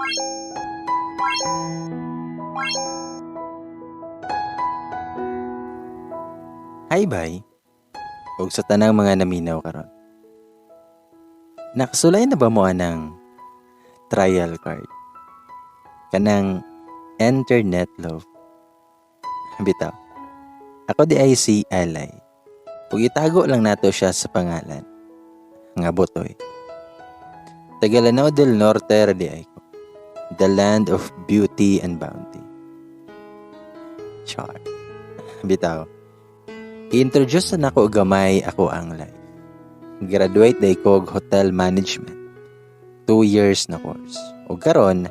Hi, bye. Ug sa tanang mga naminaw karon. Nakasulay na ba mo anang trial card? Kanang internet love. Bitaw. Ako di ay si Alay. Ug itago lang nato siya sa pangalan nga Butoy. Taga Lanao del Norte ra di ay ko. The land of beauty and bounty. Char. Bitaw. I-introduce na nako gamay ako ang life. Graduate day ko og hotel management. 2 years na course. O karon,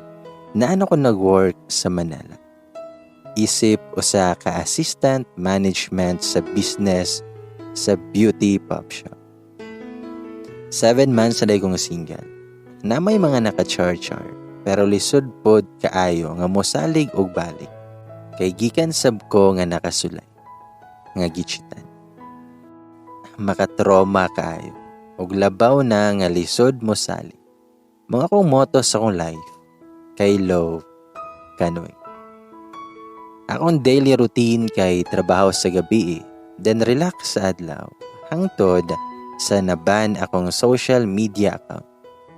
naano ko nag-work sa Manila. Isip usa ka assistant management sa business sa beauty pop shop. 7 months na day kong single. Na may mga naka-char-char, pero lisod pod kaayo nga mosalig og balik. Kay gikan sab ko nga nakasulay nga gichitan. Makatroma kaayo ug labaw na nga lisod mo salig. Mga akong motto sa akong life kay love can wait. Akong daily routine kay trabaho sa gabi, then relax sa adlaw hangtod sa naban akong social media account.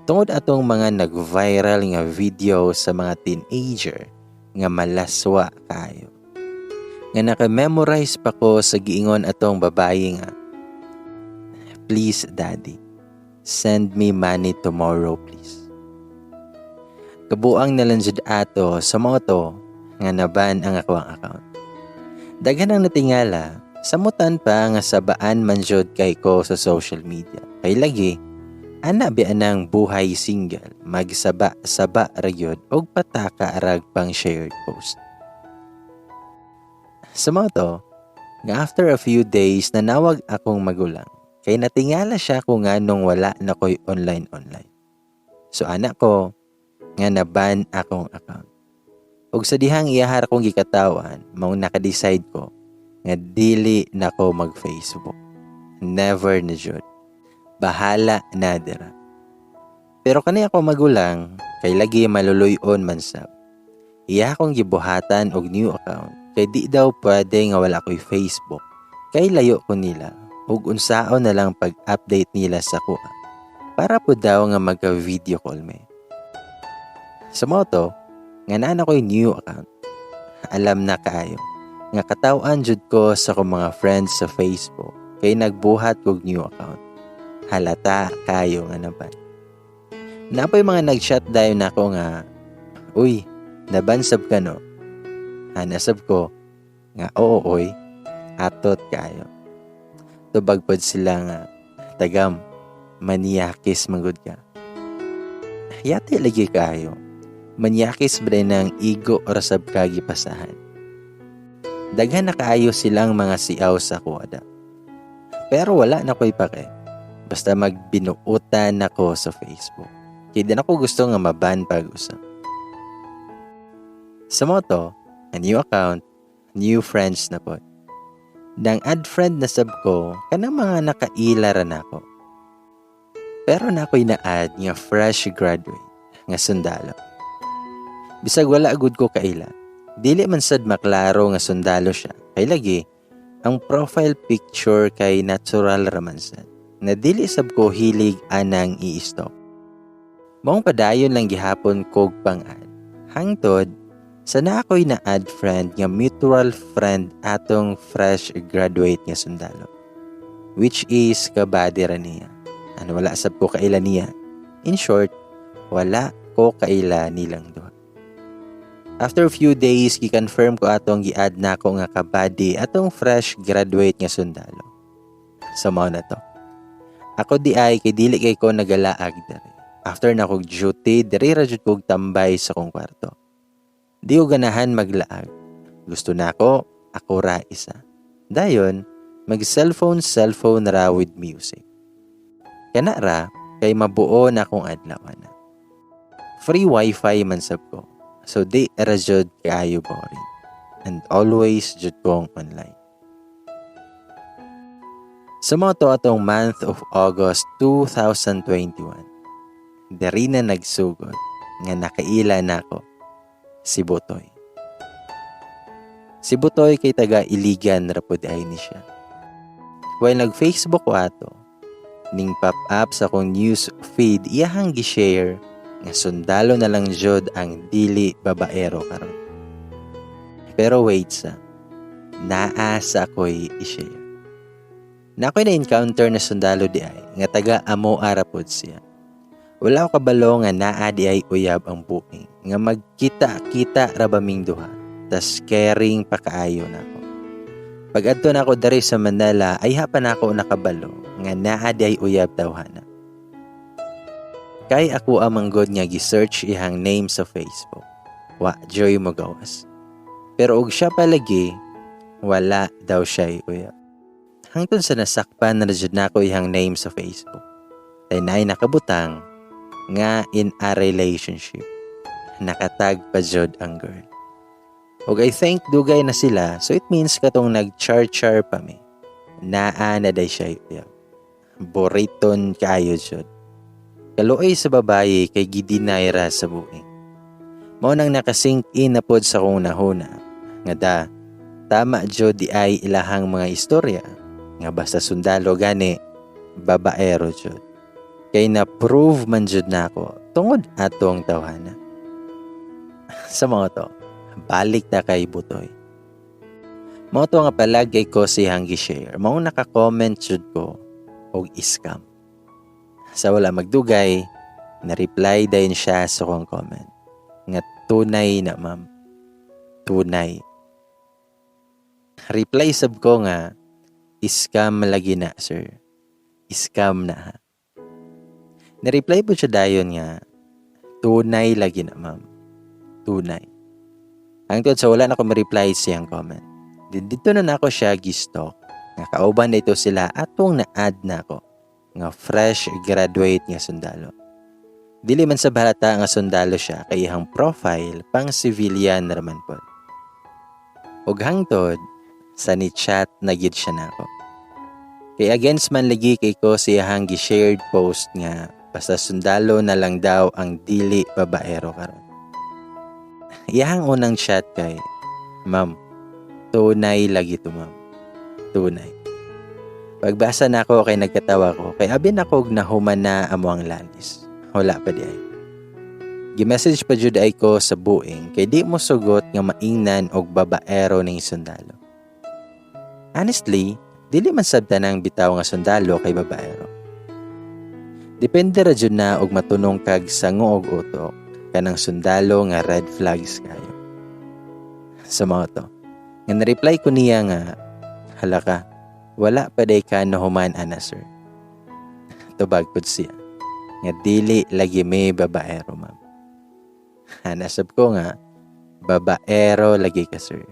Tungod atong mga nag-viral nga video sa mga teenager nga malaswa kaayo. Nga naka-memorize pa ko sa giingon atong babaye nga, "Please, Daddy, send me money tomorrow, please." Kabuang na lang jud ato sa mao to nga naban ang akong account. Daghan ang natingala, samutan pa nga sabaan man jud kay ko sa social media. Kay lagi, ana bi anang buhay single, magsaba-saba ra gyud og pataka rag pang shared post. Sa mao to, nga after a few days nanawag akong magulang kay natingala siya kung nganong wala na ko'y online online. So ana ko nga naban akong account. Ug sa dihang iyahar kong gikatawan, mao naka-decide ko nga dili na ko mag-Facebook. Never na jud. Bahala na dira. Pero kani ako magulang, kay lagi maluluy-on man sab. Iya akong gibuhatan og new account kay di daw pwede nga wala ko'y Facebook. Kay layo ko nila ug unsaon na lang pag-update nila sa kuha. Para po daw nga magka-video call me. Sa mao to, nga naa na ko'y new account. Alam na kaayo nga katawan jud ko sa akong mga friends sa Facebook kay nagbuhat kog new account. Halata kayo nga naban. Napoy mga nag-chat dayon nako nga, "Uy, naban sab ka, no?" Hanasab ko nga, "Oo, oy, atot kayo." Tubag pod sila nga, "Tagam, manyakis magud ka." Yati lagi kayo. Manyakis ba ng igo rasab ka gipasahan. Daghan na kaayo silang mga siaw sa kuwada. Pero wala na ko'y pake. Basta magbinuutan ako sa Facebook. Kaya di ako gusto nga maban pag-usap. Sa mao to, a new account, new friends na po. Nang add friend na sab ko, kanang mga nakaila ra nako. Pero na ako'y na-add nga fresh graduate nga sundalo. Bisag wala gud ko kaila. Dili man sad maklaro nga sundalo siya. Kay lagi, ang profile picture kay natural raman sad. Na dili sab ko hilig anang i-stalk. Maong padayon lang gihapon kog pang-add. Hangtod sa na ako'y na-add friend nga mutual friend atong fresh graduate nga sundalo. Which is kabady ra niya. Ano, wala sab ko kaila niya. In short, wala ko kaila nilang duha. After a few days, gi-confirm ko atong gi-add na ako nga kabady atong fresh graduate nga sundalo. So mao na to. Ako di ay kay dili kay ko nagalaag diri. After na kog duty, diri ra jud kog tambay sa kong kwarto. Di ko ganahan maglaag. Gusto na ako, ako ra isa. Dayon, mag cellphone cellphone ra with music. Kana ra kay mabuo na akong adlaw na. Free wifi man sab ko. So di ra jud kaayo boring. And always jud kong online. Sa mao to atong month of August 2021, diri na nagsugod nga nakaila nako, si Butoy. Si Butoy kay taga Iligan ra pud ay ni siya. While nag-Facebook ko ato, ning pop up sa akong news feed iyahang gi-share nga sundalo na lang jud ang dili babaero karon. Pero wait sa, naa sa ako'y i-share. Na ako'y na-encounter na sundalo di ay, nga taga amo ara pod siya. Wala ko kabalo nga naa di ay uyab ang buing, nga magkita-kita ra ba ming duha, tas caring pa kaayo nako. Pag adto nako diri sa Manila, ay pa nako nakabalo nga naa di ay uyab tawhana. Kay ako amang god nga gi-search ihang name sa Facebook. Wa joy mo gawas. Pero og siya palagi, wala daw siya uyab. Hangtod sa nasakpan na jud nako ihang name sa Facebook. Tay naay nakabutang nga in a relationship. Nakatag pa jud ang girl. Og I think dugay na sila, so it means katong nag-char-char pa mi. Naa na day siya uyab. Buriton kaayo jud. Kaluoy sa babaye kay gidinay ra sa buing. Mao nang nakasink in na pod sa kong nahuna nga da tama jud di ay ilahang mga istorya nga basta sundalo gani babaero jud. Kay na prove man jud nako tungod atong tawhana. Sa mga to, balik ta kay Butoy. Mao to nga palagay ko siyang gi-share. Mao naka-comment jud ko og scam. Sa wala magdugay, na-reply dayon siya sa akong comment. Nga tunay na, ma'am. Tunay. Reply sab ko nga, scam lagi na, sir. Scam na ha. Na-reply po siya dayon nga, tunay lagi na, ma'am. Tunay. Hangtod sa wala na ko ma-reply siyang comment. Dito na nako siya gi-stalk. Nga kauban dito sila atong na-add na ako nga fresh graduate nga sundalo. Dili man sa halata nga sundalo siya kay iyang profile pang civilian raman pod. Ug hangtod sa ni chat na gid siya nako. Kay against man lagi kay ko sa iyang gi-shared post nga basta sundalo na lang daw ang dili babaero karon. Iyang unang chat kay, "Ma'am, tunay lagi to, ma'am. Tunay." Pagbasa nako kay nagkatawa ko kay abi nako og nahuman na amo ang lalis. Wala pa di ay. Gi-message pa jud ay ko sa buing kay di mo sugot nga maingnan og babaero ning sundalo. Honestly, dili man sad tanang bitaw nga sundalo kay babaero. Depende ra jud na og matunong kag sango og utok kanang sundalo nga red flags kayo. Sa mga to, nga na-reply ko niya nga, "Hala ka, wala pa day ka nahuman ana, sir." Tubag pud siya nga dili lagi may babaero, ma'am. Nasab ko nga, "Babaero lagi ka, sir.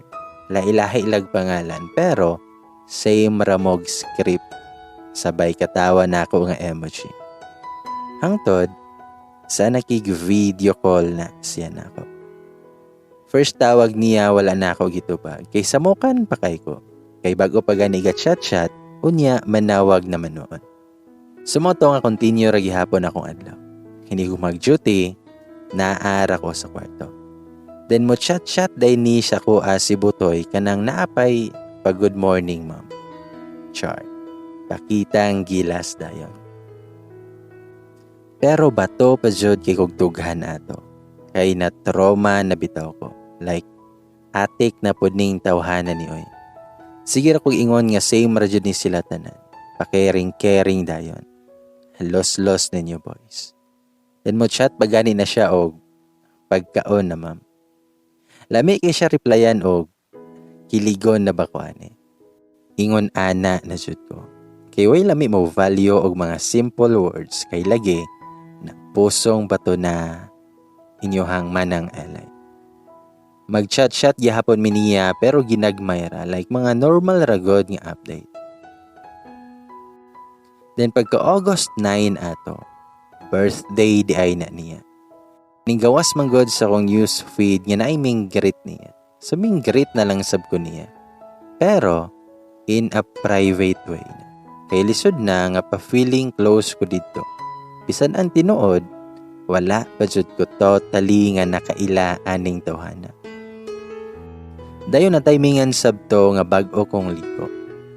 Lailahi lag pangalan pero same ramog script." Sabay katawa na ako nga emoji. Hangtod sa nakig video call na siya nako. First tawag niya, wala na ako gitubag kay samukan pa kay ko. Kay bago pa gani ga chat-chat, unya manawag naman noon. Sumoto nga continue ra gihapon akong adlaw. Hindi ko mag-duty, naara ko sa kwarto. Then mo chat-chat day ni siya ko as si Butoy kanang naapay pag good morning, ma'am. Char. Pakitang gilas dayon. Pero bato pa jud kay kog dughan ato. Kay na trauma na bitaw ko. Like atik na pud ning tawhana ni oy. Sige ra kog ingon nga same ra jud ni sila tanan. Pa-caring caring dayon. Los-los ninyo, boys. Then mo chat pa gani na siya og pagkaon na, ma'am. Lami kay siya replyan og kiligon na ba ko ani. Ingon ana na jud ko. Kay way lami mo value og mga simple words kay lagi na pusong bato na inyohang manang alay. Mag-chat-chat gihapon mi niya pero ginagmay ra, like mga normal ra god nga update. Then pagka August 9 ato, birthday di ay na niya. Ning gawas man god sa akong news feed nga naay ming greet niya. So ming greet na lang sab ko niya. Pero in a private way na. Kay lisod na nga pa feeling close ko didto. Bisan ang tinuod, Wala pa jud ko totally nga nakaila aning tawhana. Dayon na timingan sab to nga bag-o kong ligo.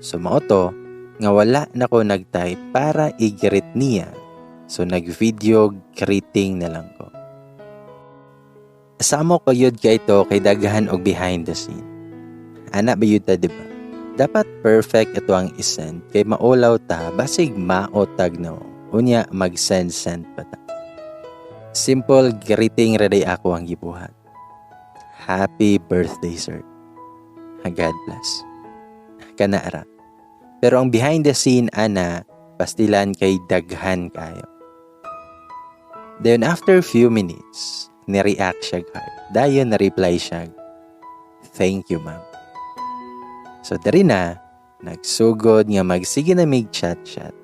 So mao to nga wala na ko nag-type para i-greet niya. So nag-video greeting na lang ko. Samo ko yun kay ito kay daghan og behind the scene. Ana ba yun ta, diba? Dapat perfect ito ang isend kay maulaw ta basig maotag no. Unya mag-send-send pa ta. Simple greeting ra day ako ang gibuhat. "Happy birthday, sir. God bless." Kana ra. Pero ang behind the scene ana, pastilan kay daghan kayo. Then after few minutes, ni-react siya heart. Dayon na-reply siya, "Thank you, ma'am." So diri na, nagsugod nga magsige na mig chat-chat.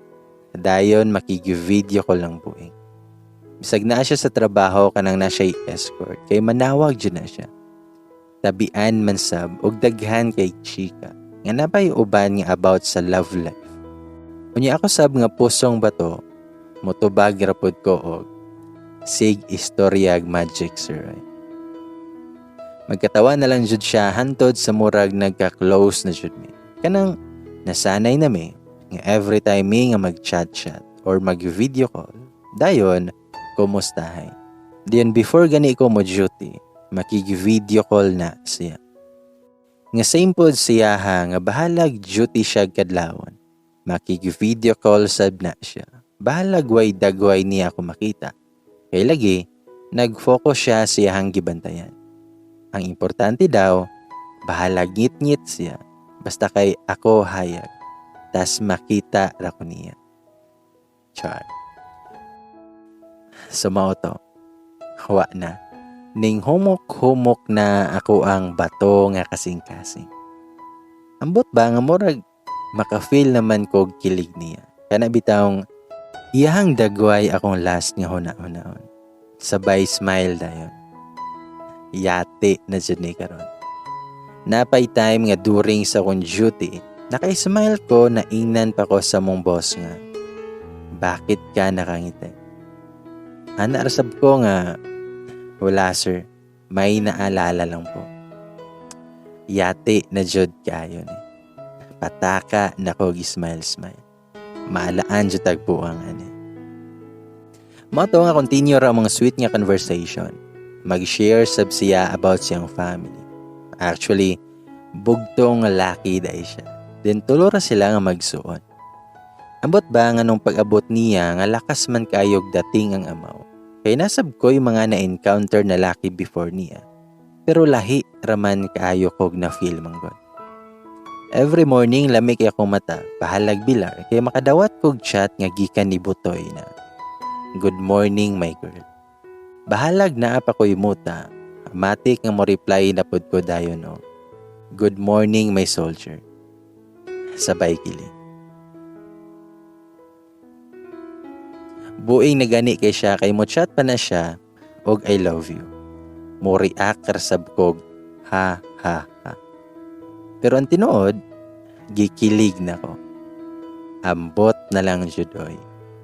Dayon makig-video call lang buing. Bisag naa siya sa trabaho kanang na siya escort, kay manawag jud na siya. Tabian man sab og daghan kay chika nga napay uban nga about sa love life. Unya ako sab nga pusong bato, motubag ra pod ko og sig istoryag magic sir. Magkatawa na lang jud siya hantod sa murag nagka-close na jud mi. Kanang nasanay na mi nga every time mi nga mag-chat-chat or mag-video call, dayon kumustahay. Diyan before gani ko mo duty, makig-video call na siya. Nga same pod siya ha nga bahalag duty siya kadlawon. Makig-video call sad na siya. Bahalag way dagway niya ako makita. Kay lagi, nag-focus siya siyahang gibantayan. Ang importante daw, bahalag ngit-ngit siya. Basta kay ako hayag. Tas makita ra ko niya. Char. So mao to. Wa na. Ning humok-humok na ako ang bato nga kasing-kasing. Ambot ba nga murag maka-feel naman kog kilig niya. Kana bitawng iyahang dagway akong last nga huna-hunaon. Sabay smile dayon. Yati na jud ni karon. Napay time nga during sa akong duty, naka-smile ko na ingnan pa ko sa mong boss nga, "Bakit ka nakangiti?" Ana rasab ko nga, "Wala sir, may naalala lang po." Yati na jud kayo ni. Pataka na ko smile smile. Maalaan jud tagbuang ani. Mao to nga continue ra ang mga sweet nga conversation. Mag-share sab siya about siyang family. Actually, bugtong laki dai siya. Then tulo ra sila nga magsuon. Ambot ba nga nung pag-abot niya nga lakas man kayog dating ang amaw. Kay nasab ko'y mga na-encounter na laki before niya. Pero lahi raman kaayo kog na feel manggod. Every morning lami kay akong mata, bahalag bilar kay makadawat kog chat nga gikan ni Butoy na, "Good morning, my girl." Bahalag naa pa ko'y muta, matik nga mo reply na pod ko dayon no. "Good morning, my soldier." Sabay kilig. Buing nagani kay siya kay mo chat pa na siya og "I love you." Mo react sab kog "Ha ha ha." Pero ang tinuod, gikilig na ko. Ambot na lang jud oy.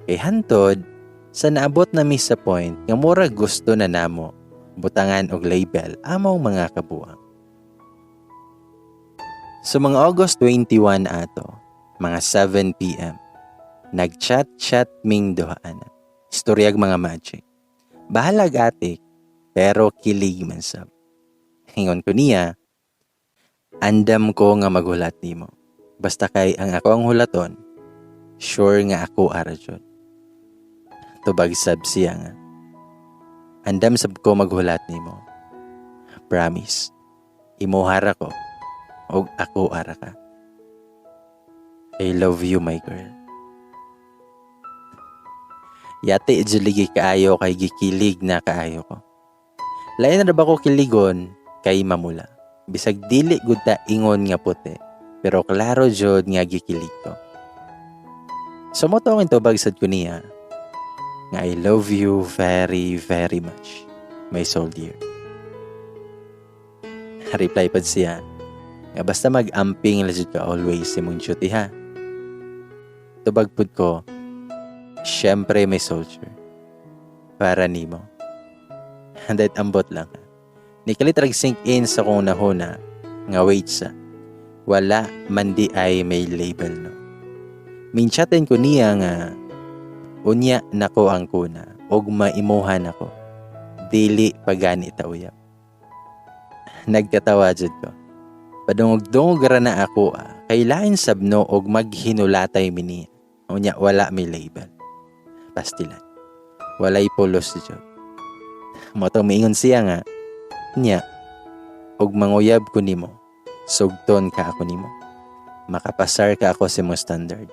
Kay hantod sa naabot na mi sa point nga mura gusto na namo butangan og label among mga kabuang. So mga August 21 ato, mga 7 p.m., nag-chat-chat ming duha ana. Istoryag mga magic. Bahalag atik, pero kilig man sab. Ingon ko niya, "Andam ko nga maghulat nimo. Basta kay ang ako ang hulaton, sure nga ako ara jud." Tubag sab siya nga, "Andam sab ko maghulat nimo. Promise. Imuhara ko og ako ara ka. I love you, my girl." Yati jud ligi kaayo kay gikilig na kaayo ko. Lain na ba ko kiligon kay mamula. Bisag dili gud ta ingon nga puti, pero klaro jud nga gikilig ko. So mo to ang tubag sad ko niya nga, "I love you very very much, my soldier." Reply pad siya nga, "Basta mag-amping la jud ka always imong duty ha." Tubag pud ko, "Syempre, my soldier." Para nimo. Handay, ambot lang ha. Nikalit rag sink in sa kong nahuna nga wait sa. Wala man di ay may label, no? Minchaten ko niya nga unya nako ang kuna og maimuhan ako. Dili pagani ta uyab. Nagkatawa jud ko. Padungog-dungog ra na ako ah. Kay lain sab no og maghinulatay mi niya. Unya wala may label. Pastilan. Walay pulos jud. Mao tong miingon siya nga nya og manguyab ko nimo, sugton ka ako nimo? Makapasar ka ako sa imong standard?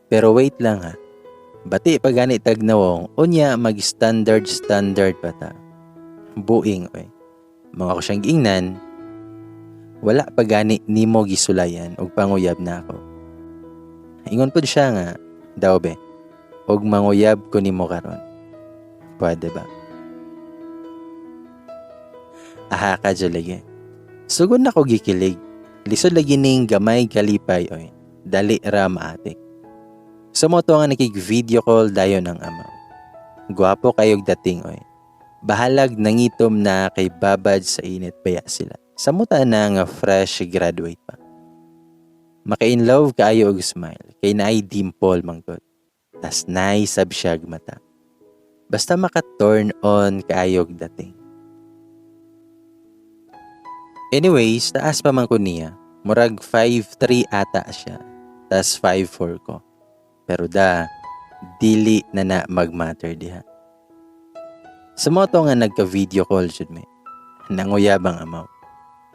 Pero wait lang ha. Bati pa gani tag nawong, unya mag standard standard pa ta. Buing oy. Mga ko siyang giingnan, wala pa gani nimo gisulayan og panguyab na ako. Ingon pud siya nga, daw be, og manguyab ko nimo karon, pwede ba? Aha ka lagi. Sugod na ko gikilig. Lisod lagi ning gamay kalipay oy. Dali ra maatik. So mao to nga nakig-video call dayon ang amaw. Gwapo kayog dating oy. Bahalag nangitom na kay babad sa init baya sila. Samuta na nga fresh graduate pa. Maka-in love kaayo og smile kay naay dimple manggod. Tas naay sab siyag mata. Basta maka-turn on kaayog dating. Anyways, taas pa man ko niya. Murag 5'3 ata siya. Tas 5'4 ko. Pero da, dili na na mag-matter diha. Sa mao to nga nagka-video call jud mi. Nanguyab ang amaw.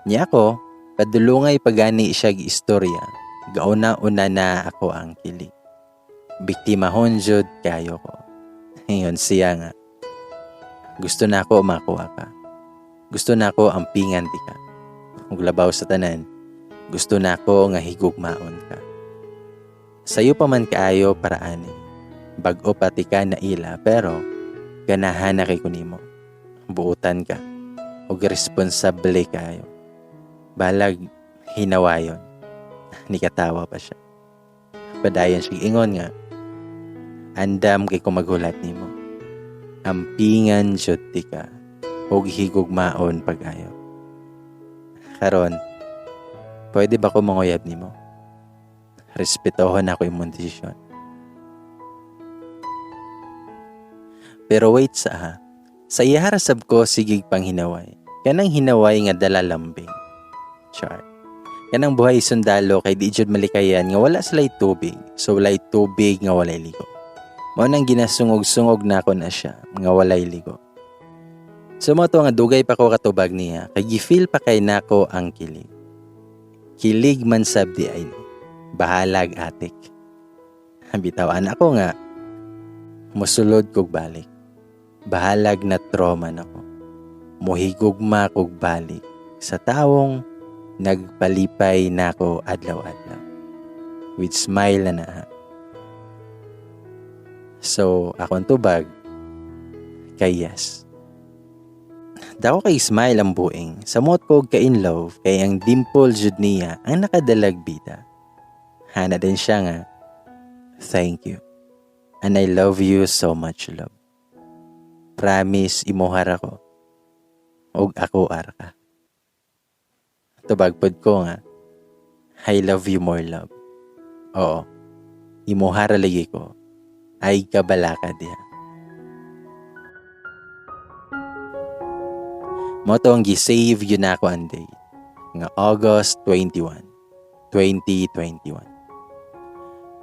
Niya ako, padulungay pagani siya istorya. Gauna-una na ako ang kilig. Biktimahon jud kayo ko. Ngayon siya nga, gusto na ako makuha ka. Gusto na ako ampingan di ka. Ug labaw sa tanan, gusto na ako nga higugmaon ka. Sayo pa man kaayo para ani. Bag-o pati ka na ila pero ganahan na kay kunimo. Buutan ka ug responsable kaayo. Balag hinawayon. Nikatawa pa siya. Padayon siya ingon nga, andam kay ko maghulat nimo. Ampingan jud ti ka ug higugmaon pag-ayo. Karon, pwede ba ko manguyab nimo? Respetohon ako imong desisyon. Pero wait sa ha. Sa iyahara sab ko sigig panghinaway. Kanang hinaway nga dala lambing. Char. Kanang buhay sundalo kay di jud malikayan nga wala sila'y tubig. So walay tubig nga walay ligo. Mao nang ginasungog-sungog nako na siya nga walay ligo. So mao to nga dugay pa ko katubag niya kay gi-feel pa kay nako ang kilig. Kilig man sab di ay no. Bahalag atik. Bitaw anak ko nga musulod kog balik. Bahalag na trauma nako. Muhigugma kog balik sa tawong nagpalipay nako adlaw-adlaw. With smile na na. So akong tubag kay yes. Dako kay smile ang buing. Samot ko ka in love kay ang dimple jud niya ang nakadalag bida. Hana din siya nga, thank you. And I love you so much, love. Promise imuhar ako. Og ako ara ka. Tubag pod ko nga, I love you more, love. Oo, imuhara lagi ko. Ay kabalaka diha. Mao to ang gi-save yun ako ang date nga August 21, 2021.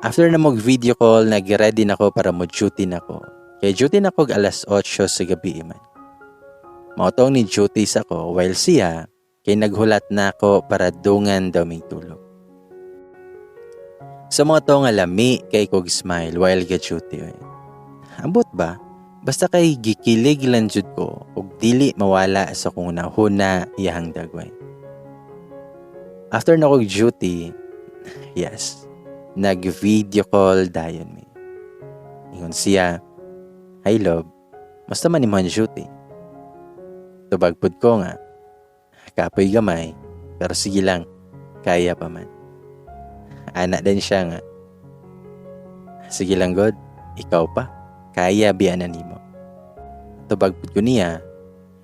After na mag video call, nag-ready na ko para mo duty na ko. Kay duty na ko alas 8 sa gabi man. Mao to ang ni duty sa ko while siya kay naghulat na ako para dungan daw may tulog. Sa mga to nga lami kay kog smile while ga duty. Ambot ba? Basta kay gikilig lang jud ko ug dili mawala sa kung nahuna iyahang dagway. After na kog duty, yes, nag-video call dayon mi. Ingon siya, hi love, basta man imong duty. Tubag pud ko nga, kapoy gamay, pero sige lang, kaya pa man. Ana din siya nga, sige lang God, ikaw pa. Kaya biya na nimo? Tubag pud ko niya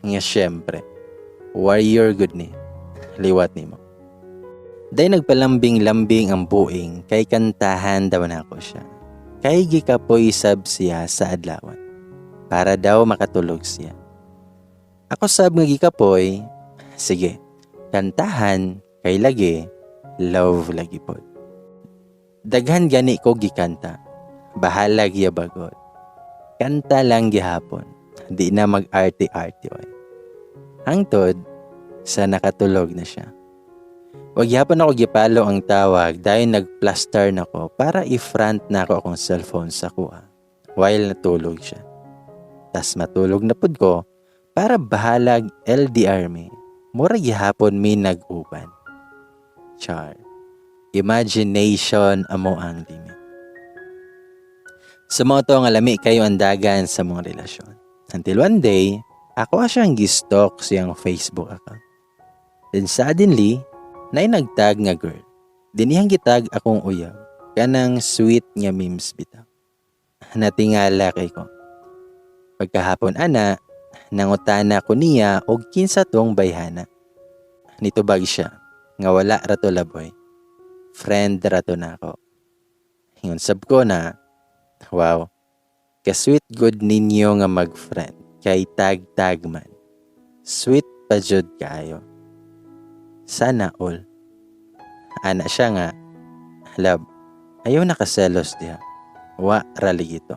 nga syempre, warrior gud ni, liwat nimo. Day nagpalambing-lambing ang buing kay kantahan daw nako siya. Kay gikapoy sab siya sa adlawan. Para daw makatulog siya. Ako sab nga gikapoy, sige, kantahan kay lagi, love lagi pod. Daghan gani ko gikanta. Bahala giyabagod. Kanta lang gihapon. Di na mag-arte-arte oy. Hangtod sa nakatulog na siya. Wag gihapon ako gipalo ang tawag dahil nagplaster na ko para i-front na ako akong cellphone sa kuha while natulog siya. Tas matulog na pud ko para bahalag LDR mi. Mura gihapon mi nag-uban. Char. Imagination amo ang limit. Sa mao to nga lami kayo ang dagan sa mga relasyon. Until one day, ako siyang gistalk siyang Facebook account. Then suddenly, naay nagtag nga girl. Dinihang gitag akong uyab. Kanang sweet nga memes bitaw. Natingala kay ko. Pagkahapon ana, nangutana ko niya og kinsa tong bayhana. Nitubag siya nga wala ra to, laboy. Friend ra to nako. Ingon sab ko na, "Wow, ka-sweet gud ninyo nga mag-friend kay tag-tag man. Sweet pa jud kaayo. Sana all." Ana siya nga, "Love, ayaw nakaselos diha. Wa ra lagi to."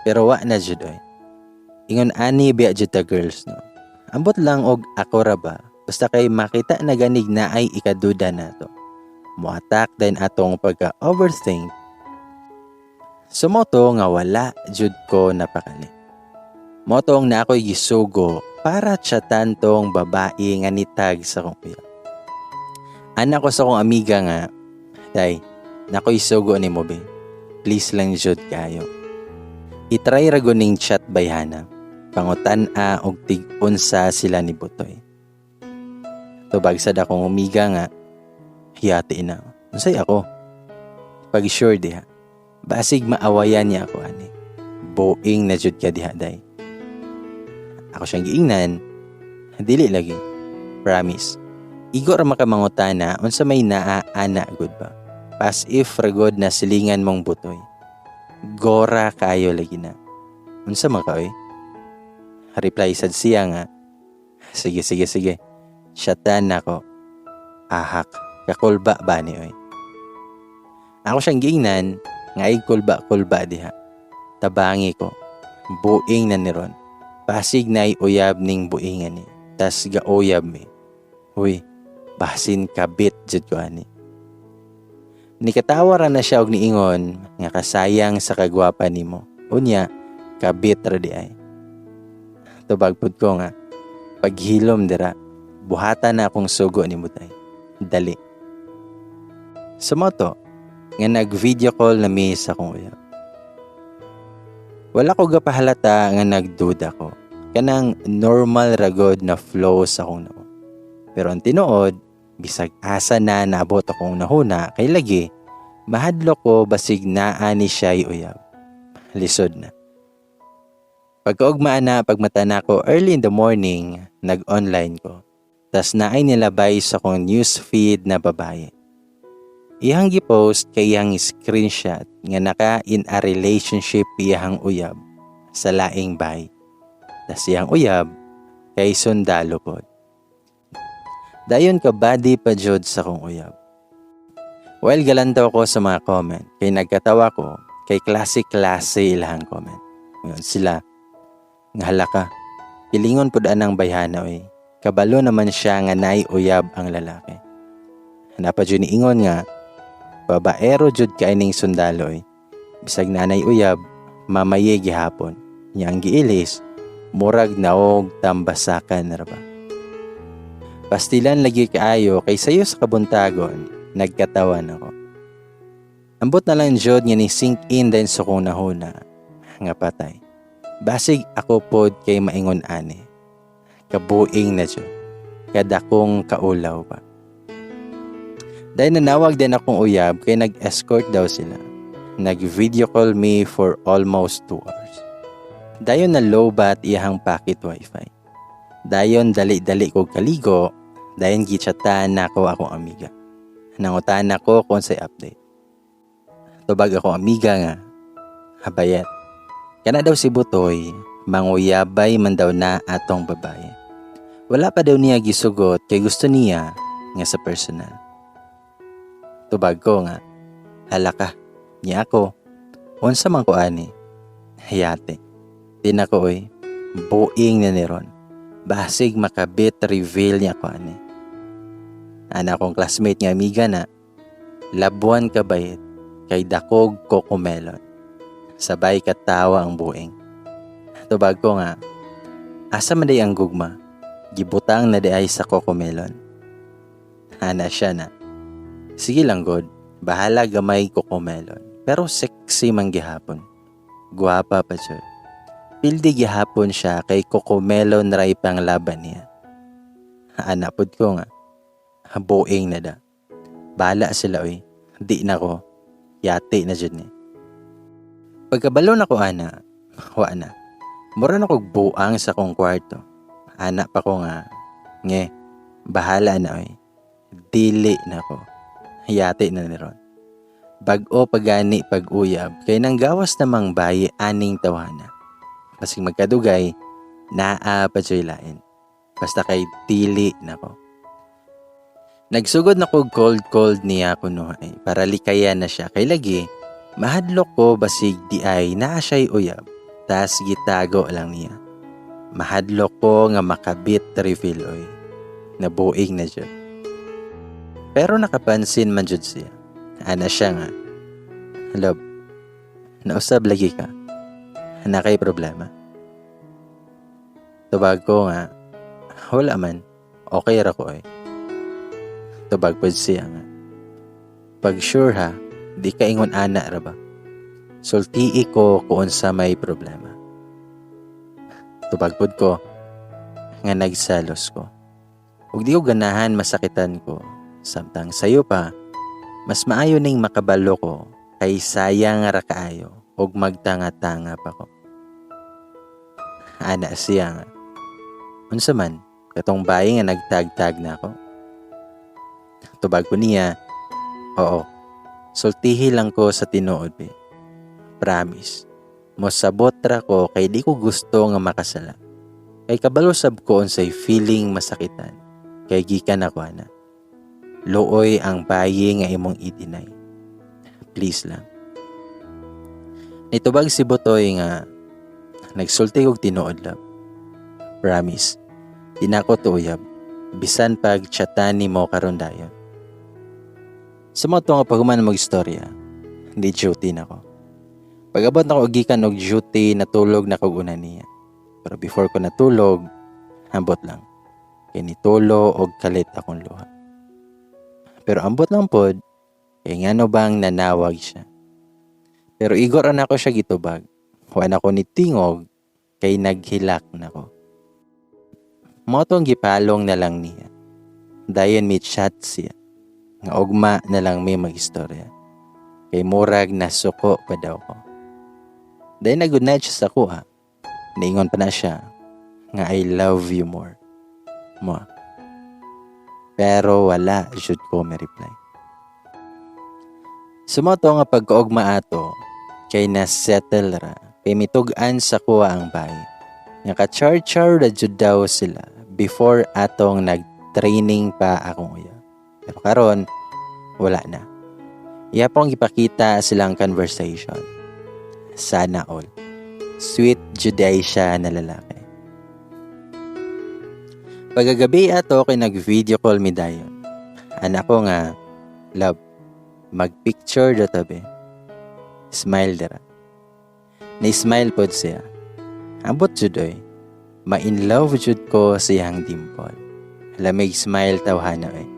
Pero wa na jud oy. Ingon ani biya jud ta girls, no. Ambot lang og ako ra ba. Basta kay makita na ganig na ay ikaduda nato. Muatak din atong pagka-overthink. So mao to nga wala jud ko napakali. Mao tong na ako'y gisugo para chatan tong babae nga nitag sa akong uyab. Ana ko sa akong amiga nga, "Day, nako'y sugo ni mo be. Please lang jud kayo. I-try ra ning chat bayhana. Pangutan-a og tig-unsa sila ni Butoy." Tubag sad akong amiga nga, "Hiyati na. Unsay ako? Pag sure diha. Basig maawayan niya ako ani. Boing na jud ka diha, day." Ako siyang giingnan, "Dili lagi. Promise. Igo ra makamangutana unsa may naa ana gud ba. Pas if ra gud na silingan mong Butoy. Gora kayo lagi na. Unsa man ka oy?" Reply sad siya nga, "Sige, sige, sige. Chatan nako. Ahak, kakulba ba ni oy?" Ako siyang giingnan nga ay kulba-kulba diha. Tabangi ko. Buing na ni ron. Basig na ay uyab ning buingan ni. Tas gauyab mi. Huy, basin kabit jud ko ani. Nikatawa ra na siya og niingon nga kasayang sa kagwapa nimo. Unya, kabit ra di ay. Tubag pud ko nga, "Paghilom dira, buhatan na akong sugo ni Mutay. Dali." So mao to, nga nag-video call na mi sa akong uyab. Wala ko gapahalata nga nagduda ko. Kanang normal ragod na flow sa akong noo. Pero ang tinuod, bisag asa na naabot akong nahuna kay lagi, mahadlok ko basig naa ni siya'y uyab. Lisod na. Pagkaugma na, pagmata nako early in the morning, nag-online ko. Tas naay nilabay sa akong news feed na babae. Iyang gipost kay iyang screenshot nga naka in a relationship iyang uyab sa laing bay. Tas iyang uyab kay sundalo pod. Dayon ka body pa jud sa akong uyab. While galantaw ko sa mga comment, kay nagkatawa ko, kay klase-klase ilahang comment. Ngayon sila, nga hala ka, pilingon pud anang bayhana oy. Kabalo naman siya nga naay uyab ang lalaki. Naa pa jud niingon nga, babaero jud kay ning sundalo oy. Bisag nanay uyab, mamaye gihapon. Nya ang giilis, murag naog tambasakan ra ba. Pastilan lagi kaayo kay sayo sa kabuntagon, nagkatawan ako. Ambot na lang jud nga ni sink in din sa kong nahuna nga patay. Basig ako pod kay maingon ani. Kabuing na jud. Kadakong kaulaw pa. Dahil nanawag din akong uyab kay nag-escort daw sila. Nag-video call me for almost 2 hours. Dayon na lowbat iyahang pocket wifi. Dayon dali-dali ko kaligo, dayon gichatan nako akong amiga. Nangutan ako kung say update. Tubag akong amiga nga, "Habayet. Kana daw si Butoy, manguyabay man daw na atong babae. Wala pa daw niya gisugot kay gusto niya nga sa personal." Tubag ko nga, "Hala ka, niya ako, unsa man ko ani, hayate. Di na ko oy, buing na ni ron. Basig makabit reveal niya ko ani." Ana akong classmate nga amiga na, "Labuan ka bayit, kay dakog cocomelon." Sabay katawa ang buing. Tubag ko nga, "Asa man day ang gugma? Gibutang na di ay sa cocomelon." Ana siya na, "Sige lang god, bahala gamay cocomelon. Pero sexy man gihapon. Guwapa pa jud. Pildi gihapon siya kay cocomelon ray pang laban niya." Ana pod ko nga, "Buing na da. Bala sila oy. Di na ko. Yati na jud ni." Pagkabalo na ko ana, wa na. Mura na kog buang sa kong kwarto. Ana pa ko nga, "Nge, bahala na oy. Dili na ko. Yati na ni ron." Bag-o pagani pag-uyab kay nang gawas namang bayi aning tawhana. Basig magkadugay, naa pa joy lain. Basta kay dili na ko. Nagsugod na ko cold cold niya kunuhay para likayan na siya kay lagi mahadlok ko basig di ay naa siya'y uyab tas gitago lang niya. Mahadlok ko nga makabit reveal oy. Nabuing na jud. Pero nakapansin man jud siya. Ana siya nga, "Love, nausab lagi ka. Naa kay problema?" Tubag ko nga, "Wala man, okay ra ko eh." Tubag pod siya nga, "Pag sure ha, di ka ingon ana ra ba? Sultii ko kung unsa may problema." Tubag pod ko nga nagselos ko. Ug di ko ganahan masakitan ko. Samtang sayo pa, mas maayo ning makabalo ko kay sayang ra kaayo ug magtanga-tanga pa ko. Ana siya nga, "Unsa man, katong bayi nga nagtag-tag na ako?" Tubag ko niya, "Oo, sultihi lang ko sa tinuod be. Promise, mosabot ra ko kay di ko gusto nga makasala. Kay kabalo sab ko unsay feeling masakitan, kay gikan ako ana. Luoy ang bayi nga imong i-deny. Please lang." Nitubag si Butoy nga, "Nagsulti og tinuod, love. Promise, di na ko tuuyab. Bisan pag chatan nimo karon dayon." Sa mga nga paghuman mag-istorya, di duty na ko. Pag-abot na ko gikan og duty, natulog na ko una niya. Pero before ko natulog, ambot lang. Kay nitulo og kalit akong luha. Pero ambot lang pod, kay ngano bang nanawag siya. Pero igor na ako siya gitubag. Wa na ko ni tingog kay naghilak na ko. Mao tong gipalong na lang niya. Dayon mi chat siya. Nga ugma na lang may magistorya. Kay murag nasuko pa daw ko. Dayon na good night siya sa kuha. Niingon pa na siya nga "I love you more." Mo. Pero wala jud ko may reply. Sumoto nga pagkaugma ato kay na settle ra kay mitug-an sa kuha ang bayi. Nga ka-char-char ra jud daw sila before atong nag-training pa akong uyab. Pero karon wala na. Iya pong gipakita silang conversation. Sana all. Sweet juday siya na lalaki. Pagkagabi ato kay nag-video call mi dayon. Anak ko nga, "Love, mag-picture do tabi. Smile dira." Na-smile pod siya. Ambot jud oy. Ma-in love jud ko sa iyang dimple. Lamig smile tawhana oy.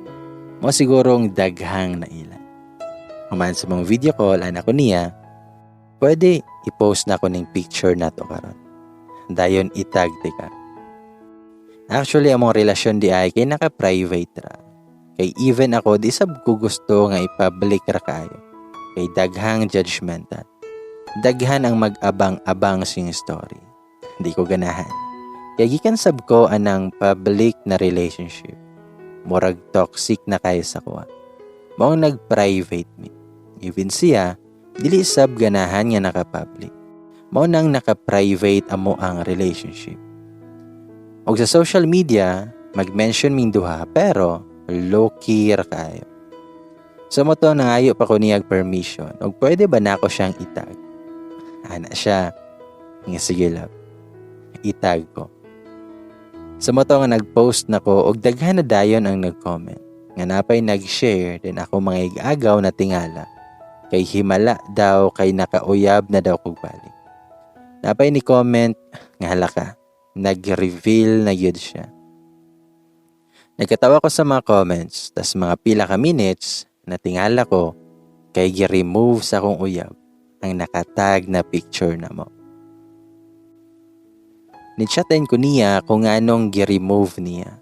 Mo sigurong daghang naila. Human sa mong video call, anak ko niya, "Pwede i-post na ko ning picture nato karon. Dayon itag ka." Actually, among relasyon di ay kay naka-private ra. Kay even ako, di sab ko gusto nga i-public ra kaayo. Kay daghang judgmental. Daghan ang mag-abang-abang sing story. Di ko ganahan. Kay gikan sab ko anang public na relationship. Murag toxic na kayo sa kuha. Maong nag-private mi. Even siya, dili sab ganahan nga naka-public. Mao nang naka-private amo ang relationship. Og sa social media, mag-mention ming duha pero low-key ra kayo. So mao to nangayo pa ko niyag permission og pwede ba nako siyang itag. Ana siya nga, "Sige, love." Itag ko. Sa mao to nga nag-post na ko og daghan na dayon ang nag-comment. Nga napay nag-share din ako mga igagaw na tingala. Kay himala daw kay nakauyab na daw kog balik. Napay ni comment nga hala ka, nag-reveal na gyud siya. Nagkatawa ko sa mga comments, tas mga pila ka minutes, natingala ko kay gi-remove sa akong uyab ang nakatag na picture na mo. Ni-chatin ko niya kung anong gi-remove niya.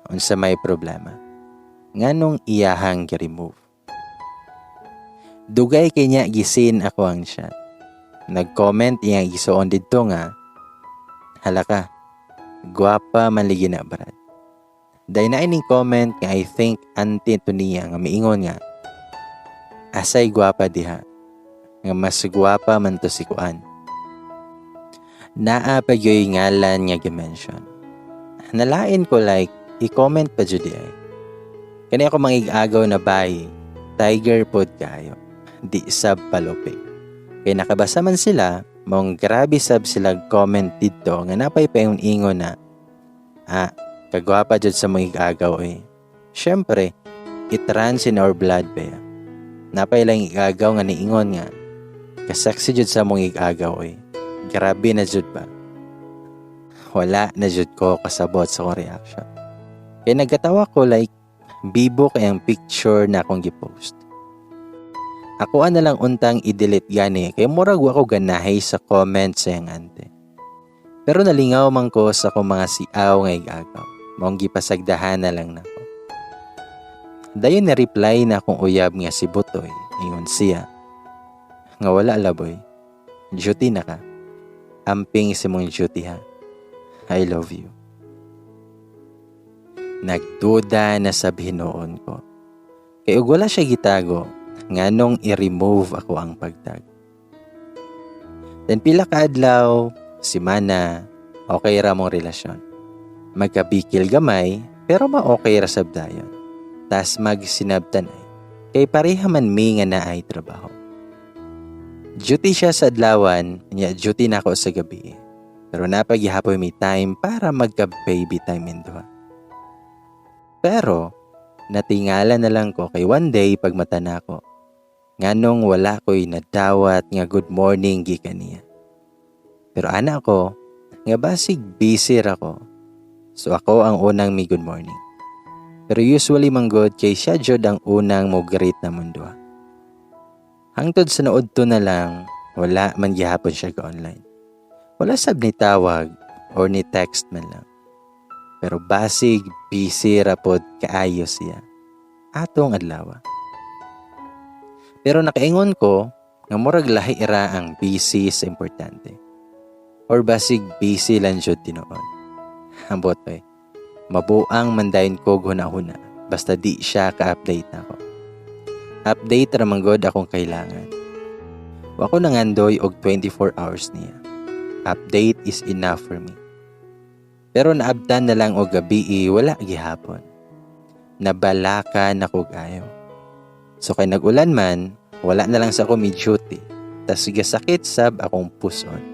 Unsa may problema. Nganong iyahang gi-remove. Dugay kay niya gi-seen ako ang chat. Nag-comment iyang igsuon didto nga, "Hala ka, gwapa man ligi na, Brad." Dahil na ining comment nga I think auntie to niya nga miingon nga, "Asay gwapa diha, nga mas gwapa man to si Kuan." Naa pa gyoy ngalan nga gi-mention. Nalain ko, like i-comment pa jud ay. Kani ako mangig-agaw na bayi, tiger pod kayo. Di sab palupi. Kay nakabasa man sila, mong grabe sab sila comment didto nga napay paingon ingon na, "Ah, kagwapa jud sa mga igagaw eh." Syempre, it runs in our blood ba. Napay lang igagaw nga niingon nga, "Kasexy jud sa mong igagaw eh. Grabe na jud ba." Wala na jud ko kasabot sa akong reaction. Kay nagkatawa ko, like bibo kay ang picture na akong gipost. Ako na lang untang i-delete gani kay murag wa ko ganahay sa comment sa iyang ante. Pero nalingaw man ko sa akong mga siaw nga igagaw. Maong gipasagdahan na lang nako. Dayon na reply na akong uyab nga si Butoy. Ingon siya nga, "Wala, laboy. Duty na ka. Amping sa mong duty ha. I love you." Nagduda na sa hinuon ko. Kay ug wala siya gitago, nganong i-remove ako ang pagtag. Then pila ka adlaw, simana, okay ra mong relasyon. Magkabikil gamay, pero ma-okay ra sab dayon. Tas magsinabtanay, kay pareha man mi nga naay trabaho. Duty siya sa adlawan, nya duty na ako sa gabi. Pero napagihapoy may time para magka-baby time in duha. Pero, natingala na lang ko kay one day pagmata nako, nganong wala ko'y nadawat nga good morning gikan niya. Pero ana ko, nga basig busy ra ko. So ako ang unang mi good morning. Pero usually man gud kay siya jud ang unang mo greet na mundo. Hangtod sa naudto na lang, wala man gihapon siya ga online. Wala sab ni tawag or ni text man lang. Pero basig busy ra pod kaayo siya atong adlaw. Pero nakaingon ko nga murag lahi ra ang busy sa importante. Or basig busy lang jud tinuod. Ambot eh. Mabuang man dayon ko huna-huna basta di siya ka-update nako. Update ra man gud akong kailangan. Wa ko nangandoy og 24 hours niya. Update is enough for me. Pero naabtan na lang og gabi, wala gihapon. Nabalaka na ko ayo. So kay nag-ulan man, wala na lang sa ako mi duty. Tas gasakit sab akong puson.